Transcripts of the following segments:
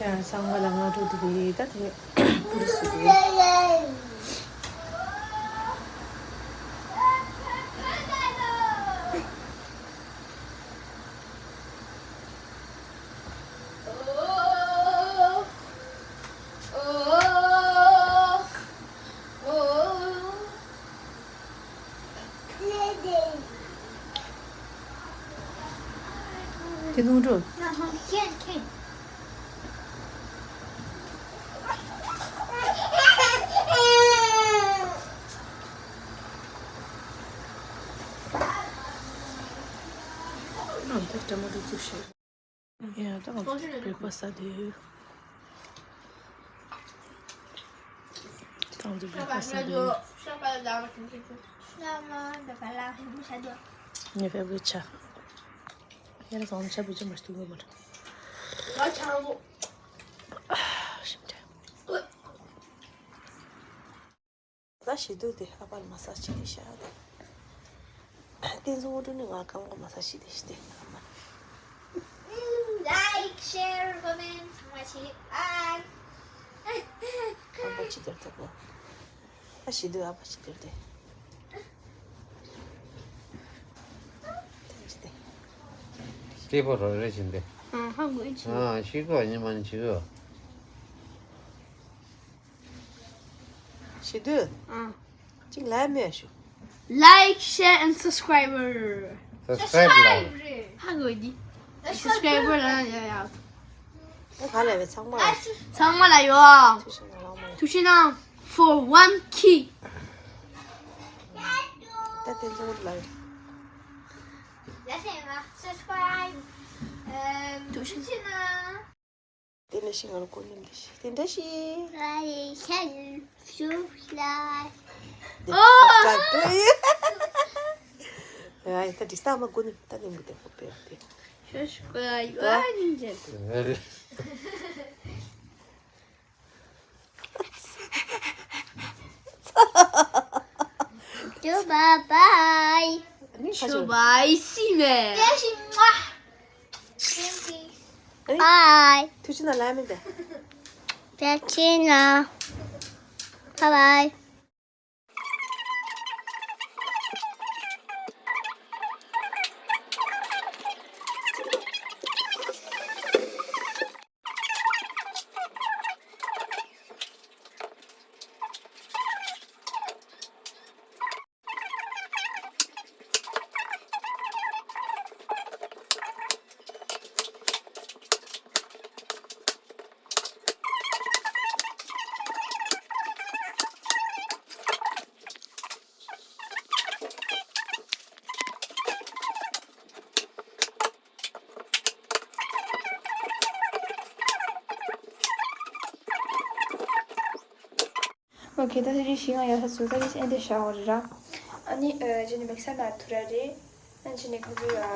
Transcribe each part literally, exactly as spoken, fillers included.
ཡང་ཚང་མ་ལ་སྔ་དྲོ་བདེ་ལེགས། ད་དེ་པུ་རི་སུ་དེ། དེ་ནོར་འགྲོ། ཨ། ད་ཊ་མ་ཊོ་བཙུགས་ཤིག་ཡ། ད་ང་ཚོ་བྷི་རེག་ཕ་སི་ཟ་དུས། ད་ང་ཚོ་བྷི་རེག་ཕ་སི་ཟ་དུས། ངའི་ཕེབ་རི་ཊི་ཆ། ཡ་ལ་སོང་ཆ་བུ་ཆ་མ་ཐུག་གི་མ་རེད། ང་ཆང་བུ། ཞིམ་ཆ། ད་ཞི་དུ་དེ་ཨ་ཕ་ལ་མ་སཱ་ཇི་བྱེད་དེ་ཤག་དེ་ཚོ་འུ་ནི་ང་རྐང་པ་མ་སཱ་ཇི་བྱེད་དེ་ཤི་དེ་ཨ་མ། Like, share, comment, ཚང་མ་བྱེད་ཨ། རྐང་པ་ཅི་ལྟར་ཐུབ་པོ། ད་ཞི་དུ་ཨ་ཕ་ཅི་ལྟར་དེ། དེ་ཅི་དེ། སྐྱེས་པོ་རོ་རེ་བཞིན་དེ། ཨ་ཧ་གོ་ཨིན་ཆི། ཨ་ཤི་གོ་ཉི་མ་ནི་ཆི་གོ། ཞི་དུ། ཨ། གཅིག་ལའིག་མེད་ཞུ། Like, share and subscribe. Subscribe ལ། ཧ་གོ་འདི། Subscriber ལ་ཡ་ཡ། ཨ་ག་ལ་བའི་ཚང་མ་ལ། ཚང་མ་ལ་ཡོ། ཐུགས་རྗེ་གནང་། ཐུགས་རྗེ་གནང་། For one K. ད་དེ་ཚོ་ལ་ཡོ། Subscribe. ཐུགས་རྗེ་གནང་། དེ་འདྲ་ཞིག་ང་ལ་ཀུན་ནས་འདི་ཞིག་དེ་འདྲ་ཞིག་ཨ་ཡེ་ཤ་ཡེ་ཤུ་ལ། དེ་སབ་སི་ཀྲའིབ་ཏུ་ཡེ། ཨ་ཡེ་ད་འདི་ས་མ་ཀུན་ནས་ད་ནི་མི་དེ་ཁོ་པེ་ཡ་དེ། ཤ་ཤུ་ཀ་ཡ་ཡ་ནི་ཇེ། ཇུ་བ་བའི། ཨ་ནི་ཁ་ཆུ་ཆུ་བའི་སི་མེ། དེ་ཞིག་མ། Bye. ཐུགས་རྗེ་གནང་། ལ་མི་འདི། ཐུགས་རྗེ་གནང་། Bye bye. ཨོ་ཁེ། ད་ཐེངས་ཤིང་ང་ཡག་ས་ཚུལ་ད་ནི་ཨེ་འདྲ་བཞག་ཡོད་རེད་ར། ཨ་ནི་ཨ་ཅི་ནི་མིག་སར་ནང་དུ་ར་རེད། ཨ་ཅི་ནི་ཁོ་ཚོས་ཨ་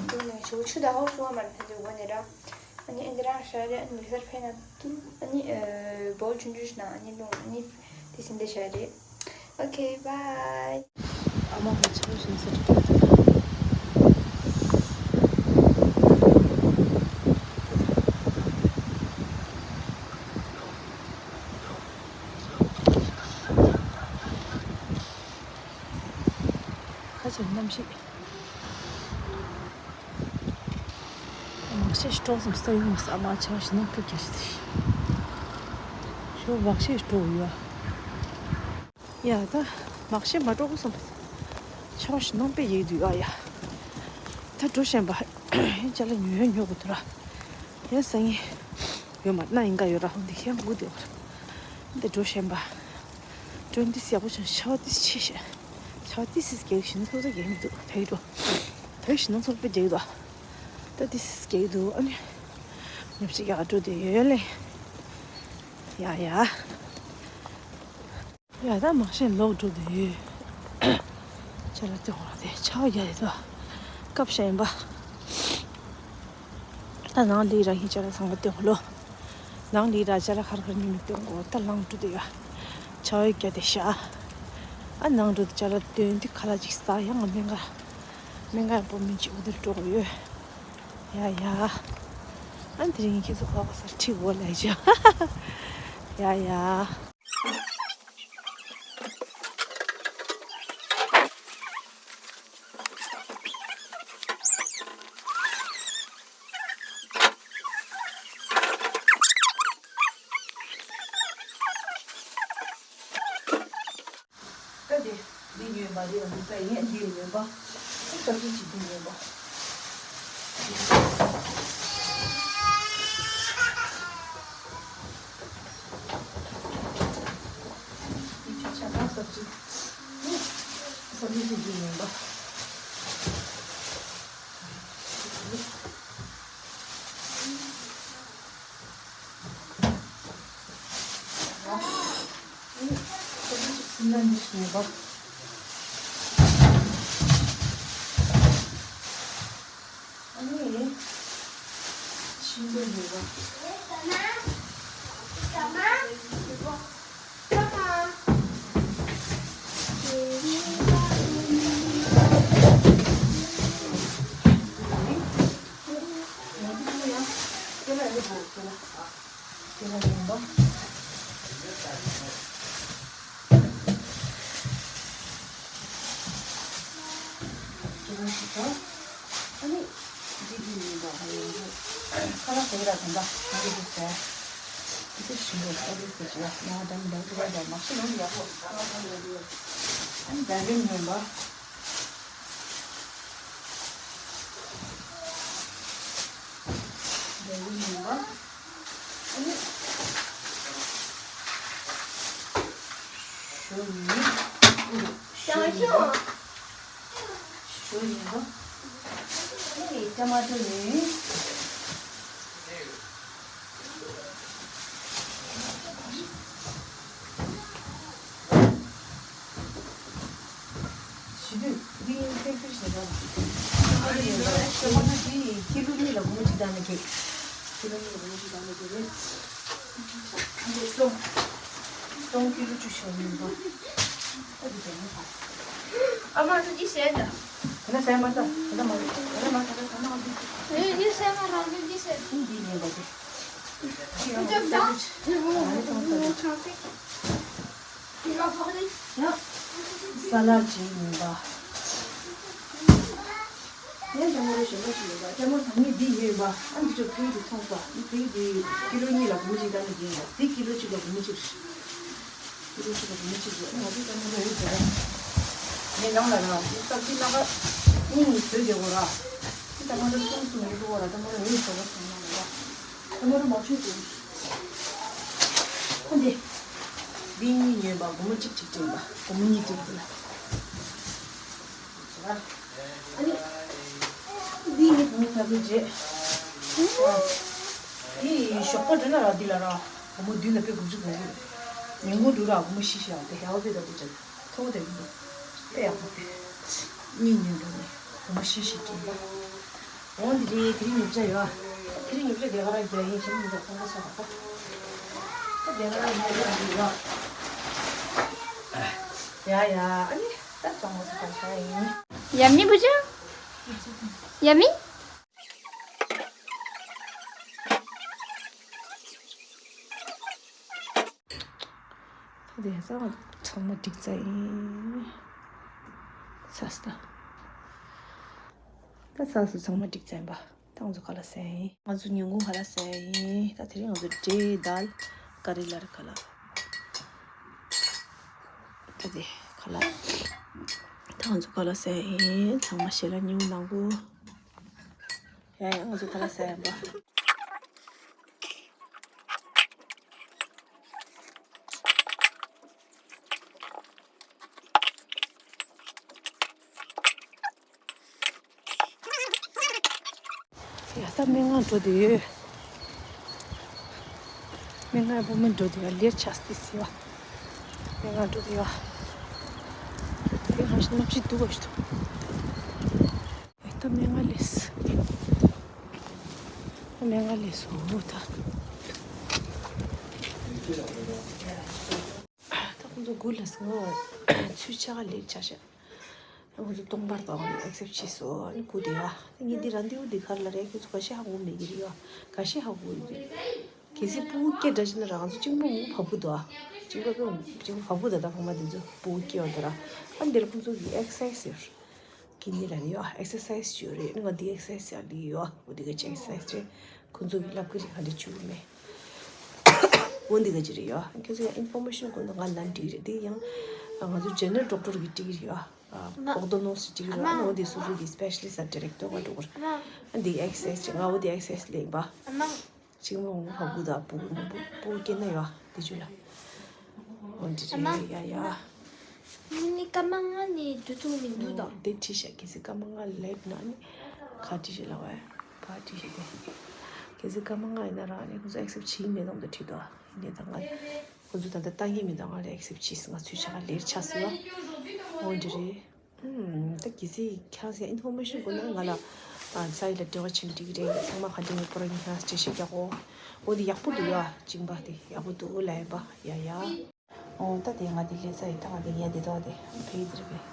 དུ་ནི་ཞུ་ཆུ་ད་ཧོ་ཧོ་མ་ནི་ཐེ་དུ་གོ་ནི་ར། ཨ་ནི་ཨེ་འདྲ་རང་ཤ་རེད། ཨ་ནི་མིག་སར་ཕེ་ན་དུ་ཨ་ནི་ཨ་བོལ་ཆུང་ཆུང་ཞིག་ནང་ཨ་ནི་ལུང་ཨ་ནི་དེ་སིན་དེ་ཤ་རེད། ཨོ་ཁེ། བའི། ཨ་མ་ཧོ་ཆུ་ཞིང་ས་ཏྲི་ཀ་ཏུ། ཁ་ཆེ་གནམ་གཤིས། མ་ཤེས་སྤྲོ་སོང་ས་ཡོང་མ་ས་མ་ཆ་ཞིག་ནང་ཐུག་རྒྱ་ཞིག་དེ། ཞོ་མ་ཤེས་སྤྲོ་ཡོད། ཡ་ད་མ་ཤེས་མ་སྤྲོ་སོང་ས་ཞིག་ནང་པེ་ཡེ་དུ་ཡ་ཡ། ད་འགྲོ་ཤེས་པ་ཡིན་ཅ་ལ་ཉོ་ཉོ་གི་འདུག་ར། ཡ་ས་ངེ་ཡོད་མ་ན་ཡིན་ག་ཡོད་ར་ཧོ་འདི་ཤེས་མགུ་དེ་བར་འདི་འགྲོ་ཤེས་པ། འགྲོ་འདི་སི་ཡག་པོ་བྱུང་། ཤ་བ་ཏི་སི་ཆེ་ཤ། ཤ་བ་ཏི་སི་སི་རྒྱག་ཞིང་ཚོགས་ཚོགས་རྒྱག་མི་འདུག་ད་ཡི་འགྲོ། ད་ཡི་ཞིང་ཚོགས་པའི་རྒྱག་འདུག་ད་ཏི་སི་སི་རྒྱག་འདུག་ཨ་ནི་ཉམས་ཞིག་ཡག་འགྲོ་དེ་ཡོད་ལེ། ཡ་ཡ། ཡ་ད་མ་ཤེས་ལོག་འགྲོ་དེ་ཡོད། ཅ་ལག་དེ་ཧོ་ར་དེ་ཆ་བ་རྒྱག་དེ་འདུག་སྐབས་ཤ་ཡིན་པ། ད་ནང་ལི་ར་ཧི་ཅ་ལག་ཚང་མ་སྟོན་གོ་ལོ། ནང་ལི་ར་ཅ་ལག་ཁར་ཁར་ཉུང་ཉུང་སྟོན་གོ་ད་ལང་ཀྲུ་དེ་ཡ། ཆ་བའི་སྐྱ་དེ་ཤ། ཨ་ནང་ཀྲུ་དེ་ཅ་ལག་སྟོན་དེ་ཁ་ལག་ཅིག་ས་ཡང་ང་སྨན་ཁང་། སྨན་ཁང་པོ་མི་གཅིག་འུ་དུར་འགྲོ་གི་ཡོད། ཡ་ཡ། ཨ་ནི་དེ་རིང་ཁྱེད་ཚོ་ཕོག་ག་སར་ཁྲིད་འོ་ལ་ཡ། ཡ་ཡ། ད་དེ་འདི་ཉོས་པ་རེད། འདི་ཚ་ཡིན། འདི་ཉོས་པ། ཨ་སབ་ཇི་ཅིག་འདི་ཉོས་པ། འདི་ཆུ་ཆ་ན་སབ་ཇི། སབ་ཇི་ཅིག་འདི་ཉོས་པ། དེ་ལ་ཡིན་པ། དེ་ལ་ཞིག་དང་། ཨ་ནི་འདི་འདི་ཡིན་པ། ཨ་ཡིན་པ། ཁ་ལག་དེ་ར་དང་འདྲ་མ་གི་འདུག་ཟེར། འདི་ཞིག་འདུག་ཨ་འདུག་ཟེར་གྱི་ཡ། ང་དང་འདྲ་འདྲ་འདྲ་མ་ཤི་ལོང་ཡག་པོ། ཨ་ནི་འདྲ་རིང་ཡིན་པ། འདྲ་རིང་ཡིན་པ། ཨ་ནི། ཞོ་ཡིན། ཞོ་ཡིན་པ། ཞོ་ཡིན་པ། ཨ་ནི་ཊ་མ་ཊོ་ཡིན། ཞི་དུས་འདི་ཐེངས་ཁྲི་ཞེ་དྲག་ལ། ཞི་དུས་འདི་ཀི་ལོ་གཉིས་ལ་སྒོར་མོ་གཅིག་བཏང་ནས་དགོས། ཀི་ལོ་གཉིས་ལ་སྒོར་མོ་གཅིག་བཏང་ནས་དགོས་རེད། འདི་ཀློང་ཀློང་ཀི་ལོ་བཅུ་ཞོ་ཡིན་པ། ཨ་ཙི་དེ་ནས་ཕར། ཨ་མ་ཚོ་ཅི་བྱས་འདྲ། ད་ལྟ་ཟས་མ་ད། ད་ལྟ་མ་ད་ལྟ་མ་ད་ལྟ་ཟ་མ་འདི། ཨེ་ཡིན་ཟས་མ་རང་ཚོ་ཅི་བྱས། འདི་ཡིན་པ་དེ། ཡང་ས་ལ་ཅིག་ཡིན་པ། ཡང་ལྕགས་མོ་རེ་ཞོན་པ་ཞིག་ཡོད་པ། ལྕགས་མོ་ད་ནི་འདི་ཡོད་པ། ཨ་འདི་ཚོ་ཕ་གི་འདི་ཚོང་པ། ཕ་གི་འདི་ཀི་ལོ་གཉིས་ལ་སྒོར་མོ་གཅིག་བཏང་ནས་ཡིན་པ། འདི་ཀི་ལོ་གཅིག་ལ་སྒོར་མོ་གཅིག་རེད། ཀི་ལོ་གཅིག་ལ་སྒོར་མོ་གཅིག་རེད། ང་ཚོ་ལྕགས་མོ་རེ་འོས་བཟོ་ར། ངའི་ནང་ལ་ར་འདི་སྟབས་ཀྱིས་སྣ་ཁ་གཉིས་གཉིས་བཟོས་བསྡད་དགོས་ར། འདི་ལྕགས་མོ་རེ་གསུམ་གསུམ་ཡོད་དགོས་ར། ལྕགས་མོ་རེ་འོས་བཟོ་ར་སོང་ན་ལ་ར། ལྕགས་མོ་རེ་མ་བྱུང་དགོས། ཨ་འདི། འདི་གཉིས་ཉོས་པ། སྒོར་མོ་གཅིག་གཅིག་སྤྲད་པ། སྒོར་མོ་གཉིས་སྤྲད་འདི་ལ། ཨ་ནི། འདི་ནི་བུ་མོ་ཕ་གི་རྗེས། འདི་ཞོགས་པ་འགྲོ་ན་ར་འདི་ལ་ར། སྒོར་མོ་བདུན་ལ་དཔེ་དགུ་བཅུ་དགུ་བཅུ་རེད། ཉིན་གུང་འགྲོ་ར་སྒོར་མོ་བཞི་བཞི་ཡང་དེ་ཧེ་བ་དཔེ་ལྟ་བུ་ཅན། ཐོག་དེ་མི་འདུག་དཔེ་ཡག་པོ་དཔེ། གཉིས་ཉིན་འགྲོ་ནས་སྒོར་མོ་བཞི་བཞི་སྤྲད་པ། འོང་འདི་རེད། དེ་རིང་ཉོ་ཆ་ཡོད་ཨ། དེ་རིང་ཉོ་ཆ་རྒྱ་གར་རྒྱ་ཡིན་ཞིག་མི་འདུག་ཁོང་ཁ་ཆ་ར་ད། ད་རྒྱ་གར་རྒྱ་ཡིན་ཡོད་ཨ། ཡ་ཡ་ཨ་ནི། ད་གཙང་མ་ཟ་ག་ཆ་ཡིན། Yummy, བུ་ཆུང་། Yummy. ད་དེ་ཚང་མ་ཚང་མ་འགྲིག་ཚར་ཡིན། ཚ་སྟ། ད་ཚ་སུ་ཚང་མ་འགྲིག་ཚར་ཡིན་པ། ད་ང་ཚོ་ཁ་ལག་ཟས་ཡིན། ང་ཚོ་ཉིན་གུང་ཁ་ལག་ཟས་ཡིན། ད་དེ་རིང་ང་ཚོ་འབྲས་དཱལ་ཀ་རི་ལར་ཁ་ལག་ད་དེ་ཁ་ལག་ད་ང་ཚོ་ཁ་ལག་ཟས་ཡིན། ཚང་མ་ཞལ་ལག་ཉིན་གུང་གནང་གོ། ཡ་ཡ་ང་ཚོ་ཁ་ལག་ཟས་ཡིན་པ། ཡ་ད་སྨན་ཁང་འགྲོ་དུས་ཡོད། སྨན་ཁང་བུ་མོ་འགྲོ་དུས་ཡ་ལེར་ཆགས་ཏེ་སི་བ། སྨན་ཁང་འགྲོ་དུས་ཡ། དེ་ཧ་ཤི་ནབ་ཅི་འདུག་བ་ཤི་ཐུབ། ཡ་ད་སྨན་ཁང་ལས། སྨན་ཁང་ལས་སོ་ད། ད་ཁོང་ཚོ་དགུ་ལ་སོང་། ཚུལ་ཆག་ལེགས་ཆགས་ཤག་ང་ཚོ་སྟོང་པར་དང་ཨེག་སེབ་བྱས་སོང་། ཨ་ནི་སྐུ་དེ་ཡ། ངས་འདི་རང་འདི་འུ་འདི་གར་ལ་རེད། ཁྱོད་ཚོ་ག་ཤེད་ཧ་གོ་མེད་ཀྱི་རེད་ཡ། ག་ཤེད་ཧ་གོ་ཡོད་རེད། གལ་སྲིད་སྤུ་གུ་སྐད་འདྲ་བྱས་ན་རང་ཚོ་གཅིག་མོ་ངུ་བབ་གི་འདུག་ཨ། གཅིག་མོ་གཅིག་མོ་བབ་གི་འདུག་ད་ཕ་མ་དེ་ཚོ་སྤུ་གུ་སྐད་འོ་དེ་ར། ཨ་འདིར་ཁོང་ཚོ་གི་ཨེག་སར་སའི་སི་ཡོད་རེད། གི་ནི་ལ་ནི་ཡོ་ཨེག་སར་སའི་སི་ཡོད་རེད། ང་འདི་ཨེག་སར་སའི་སི་ཡ་ལི་ཡོ། འོ་འདི་ག་ཅིག་ཨེག་སར་སའི་སི་རེད། ཁོང་ཚོ་གི་ལབ་གི་རེད། ག་འདྲ་བྱུང་མེད། འོ་འདི་ག་ཅིག་རེད་ཡོ། ཁྱོད་ཚོ་ཡང་ཨིན་ཕོར་མེ་ཤན་དགོས་ན་ང་ལ་འདྲི་རེད། འདི་ཡང་ང་ཚོ་ཇེ་ནེ་རལ་ཌོག་ཊར་གི་འདྲི་གི་རེད་ཡོ། ཨོག་ཏོ་ནོ་སི་འདྲི་གི་རེད། ཨ་ནི་འོ་འདི་སོ་སོ་གི་སི་པེ་ཤ་ལི་སི་ཌི་རེག་ཊར་བ་འགྲོ་གི་རེད། ཨ་འདི་ཨེག་སར་སའི་སི་ཅིག་ང་འོ་འདི་ཨེག་སར་སའི་སི་ལེན་པ། གཅིག་མོ་ངུ་བབ་གི་འདུག་སྤུ་གུ་སྤུ་གུ་སྐྱེས་ན་ཡོད་དེ་ཆུ་ལ། འོན་ཏེ་རེད་ཡ་ཡ། ནི་ནི་སྐར་མ་ལྔ་ནི་དུས་ཚོད་ནི་འདུག་དང་། དེ་བྲིས་ཤག་གལ་སྲིད་སྐར་མ་ལྔ་ལེབ་ན་ནི་ཁ་བྲིས་ཤག་ལ་བ་ཁ་བྲིས་ཤག་དེ། གལ་སྲིད་སྐར་མ་ལྔ་ཡིན་ན་རང་ནི་ཁོ་ཚོ་ཨེག་སེབ་བྱེད་མེད་དང་དུ་བྲིས་འདུག་ཡིན་ནའི་ད་ང་ཁོ་ཚོ་ད་ལྟ་ལྟ་མཁན་མེད་དང་ང་ལ་ཨེག་སེབ་བྱས་ང་ཚོའི་ཆ་ག་ལེར་ཆགས་སོང་ཡ། འོན་ཏེ་རེད། ད་གལ་སྲིད་ཁྱེད་རང་ཚོ་ཨིན་ཕོར་མེ་ཤན་དགོས་ན་ང་ལ་ས་ཡི་ལ་འབྲེལ་བ་བྱེད་འགྲིག་རེད། ཚང་མ་ག་འདྲ་ཡོད་པོ་ར་ངས་ཁྱེད་རང་ཚོ་འགྲེལ་བཤད་རྒྱག་གོ། འོ་དེ་ཡག་པོ་འདུག་ཡ། གཅིག་པ་དེ་ཡག་པོ་འདུག་ལ་ཡིན་པ་ཡ་ཡ། འོ་ད་དེ་ང་དེ་ལས་ས་ཡི་ད་ང་དེ་ཡ་དེ་དོ་དེ་ཕེ་དེ་རེད་པས།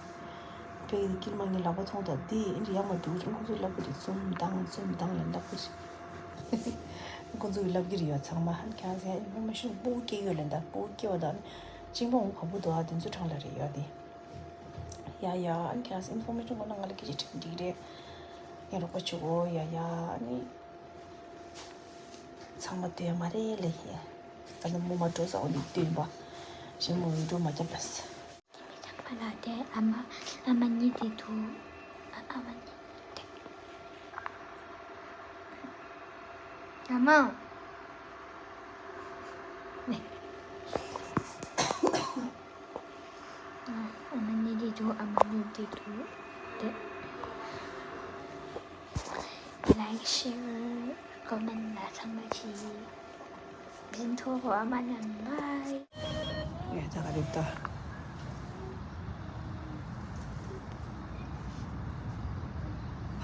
ཕེ་དེ་ཀིར་མ་ངའི་ལག་པ་མཐོང་ད་དེ་ཨིན་རི་ཡ་མ་འགྲོ་རིང་ཁོ་ཚོས་ལབ་གི་རེད། ཙུམ་དང་ཙུམ་དང་ལ་ལབ་གི་རེད། ཁོ་ཚོས་ལབ་གི་རེད་ཡ། ཚང་མ་ཁྱེད་རང་ཚོ་ཨིན་ཕོར་མེ་ཤན་སྤུ་གུ་སྐྱེ་ཡོད་ལ་ད་སྤུ་གུ་སྐྱེ་བ་དང་གཅིག་པ་འོང་བ་བུ་དོ་ཨ་དེ་ཚོ་གྲངས་ལ་རེད་ཡ་དེ། ཡ་ཡ། ཨ་ནི་ཁྱེད་རང་ཚོ་ཨིན་ཕོར་མེ་ཤན་དགོས་ན་ང་ལ་སྐད་ཆ་དྲིས་འགྲིག་རེད། ངས་རོགས་པ་བྱེད་གོ་ཡ་ཡ། ཨ་ནི་ཚང་མ་སྟོན་ཡ་མ་རེད་ལེ་ཡ། ད་ནི་མོ་མ་འགྲོ་ས་འོ་ནི་སྟོན་པ། གཞན་མོ་བི་ཌི་ཡོ་མ་རྒྱབ་ལ་ས། ཚང་མ་ལ་དེ་ཨ་མ་ཨ་མ་གཉིས་དེ་འདུག་ཨ་ཨ་མ་གཉིས་དེ། ཨ་མ། ཨ་མ་གཉིས་དེ་འདུག་ཨ་མ་གཉིས་དེ་འདུག་དེ། ལའིཀ་ཤེར་ཀོ་མེན་ལ་ཚང་མ་བྱེད། ཟིན་ཐོ་ཨ་མ་ཉམས་བའི། ཡ་ད་ག་རེད་ད།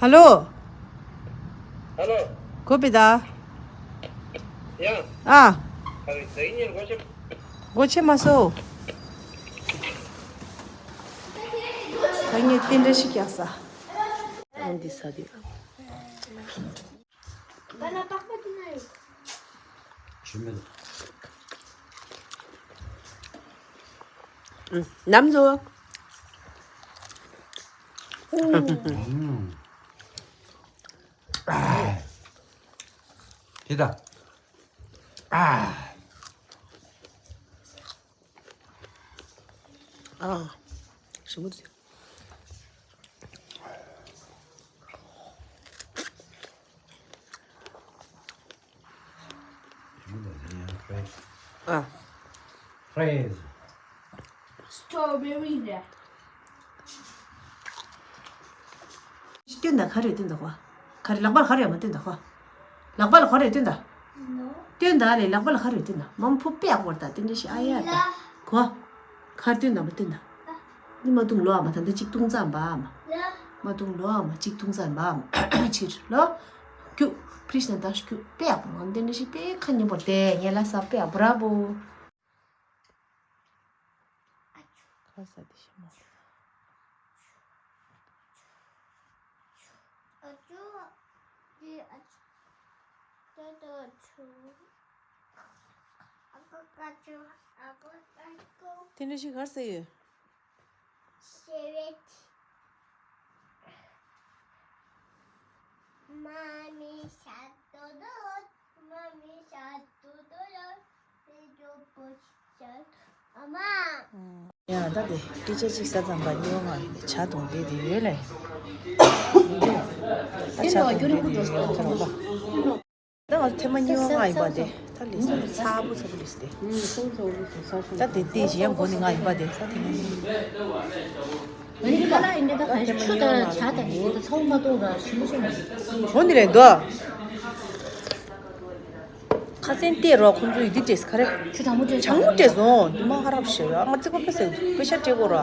ཧ་ལོ། ཧ་ལོ། གོ་པི་ད། ཡ། ཨ། ག་རེ་ཟེར་ཉེར་གོ་ཆེ། གོ་ཆེ་མ་སོ། ད་ངས་རྟེན་འབྲེལ་ཞིག་རྒྱག་ས། ཨ་འདི་ས་དེ། ནམ་ཟོ། དེ་ད། ཨ། ཞིམ་པོ་འདུག་ཨ། ཕྲེས། སི་ཊོ་བེ་རི་རེད། སྟོན་དང་ག་རེ་སྟོན་དང་ཁོ། ག་རེ་ལག་པ་ལ་ག་རེ་ཡང་མ་སྟོན་དང་ཁོ། ལག་པ་ལ་ག་རེ་སྟོན་དང་། སྟོན་དང་ལས་ལག་པ་ལ་ག་རེ་སྟོན་དང་། མ་མ་ཕུ་པེ་ཨ་བར་དང་སྟོན་འདྲ་ཞིག་ཨ་ཡ་དང་ཁོ། ག་རེ་སྟོན་དང་མ་སྟོན་དང་། ནི་མ་བཏུང་ལོ་ཨ་མ་ད་ལྟ་གཅིག་བཏུང་ཙམ་པ་ཨ་མ། མ་བཏུང་ལོ་ཨ་མ་གཅིག་བཏུང་ཙམ་པ་ཨ་མ། ཕྱིར་ལོ། ཀྱུ། ཕྲིས་ན་དང་ཀྱུ་པེ་ཨ་བར་ང་སྟོན་འདྲ་ཞིག་པེ་ཁ་ཉན་པོ་དེ་ངས་ལ་ས་པེ་ཨ་བྲ་བོ། ཁ་ས་དེ་ཤི་མ། དེ་འདྲ་ཞིག་གར་ཟེར་ཡོད། ཡ་ད་དེ་སྐད་ཆ་གཅིག་ས་ཙམ་པ་སྨྱོ་ང་ཡིན་ནས་ཇ་དང་བསྡད་དེ་ཡོད་ལེ། ད་ཇ་དང་བསྡད་དེ་ཡོད་ཚོར་བ། ད་ང་ཚོ་ཐེངས་མ་གཉིས་པ་ང་ཡིན་པ་དེ་ད་ལས་ས་ཚ་པོ་ཚ་པོ་ལས་ས་དེ། ད་དེ་དེ་གཞན་མགོ་ནི་ང་ཡིན་པ་དེ་ད་ཐེངས་མ་གཉིས་པ། ད་ཐེངས་མ་གཉིས་པ་ང་ཚོ་འོ་ནི་རེད་འདུག་ཁ་སེང་བལྟས་རོགས་ཁོང་ཚོ་ཡིད་དུ་སྤྲད་ས་ག་རེ། ཆུ་གྲང་མོ་སྤྲད་གྲང་མོ་སྤྲད་སོང་དུ་མ་ཧ་རབ་ཤེས་ཡོད་ང་ཚིག་པ་དཔེ་ཟེར་དཔེ་ཤ་སྤྲད་གོ་ར།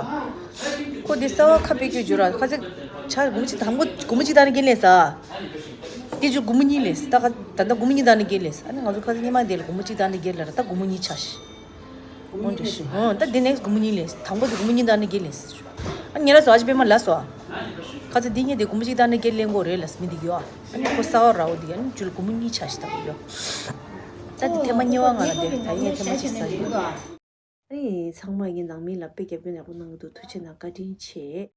ཁོ་དེ་ས་བ་ཁ་པེ་ཀྱོ་ཇོ་ར་ཁ་ཚིག་ཆ་སྒོར་མོ་གཅིག་དང་པོ་སྒོར་མོ་གཅིག་དང་ནི་རྒན་ལས་ས། དེ་ཇོ་སྒོར་མོ་གཉིས་ལས་ས་ད་ག་ད་ལྟ་སྒོར་མོ་གཉིས་དང་ནི་རྒན་ལས་ས་ཨ་ནི་ང་ཚོ་ཁ་ཚིག་སྙེ་མ་དེ་ལ་སྒོར་མོ་གཅིག་དང་ནི་རྒན་ལ་ར་ད་སྒོར་མོ་གཉིས་ཆ་ཤི། འོ་འདྲ་ཤི་འོ་ད་དེ་ནེག་སྒོར་མོ་གཉིས་ལས་ས་དང་པོ་དེ་སྒོར་མོ་གཉིས་དང་ནི་རྒན་ལས་ས། ཨ་ཉེ་ར་སོ་ཨ་ཅི་པེ་མ་ལ་སོ། ཁ་ཚ་འདི་ཉེ་དེ་གུམ་ཅིག་ད་ནི་སྒེར་ལེན་གོ་རེ་ལ་སྨི་འདི་ཡོ། ཨ་ནི་ཁོ་ས་བ་ར་འོ་འདི་ཨ་ནི་ཅུལ་གུམ་གཉིས་ཆ་ཞིག་ད་གོ་ཡོ། ད་འདི་ཐེ་མ་ཉེ་བ་ང་ལ་དེ་ད་ཡིན་ཐེ་མ་ཅིག་ས་ཡོ། ཨ་ནི་ཚང་མ་ཡིན་ནང་མི་ལ་དཔེ་རྒྱབ་སྐྱོར་ཡག་པོ་གནང་གི་འདུག་ཐུགས་རྗེ་གནང་བཀའ་དྲིན་ཆེ།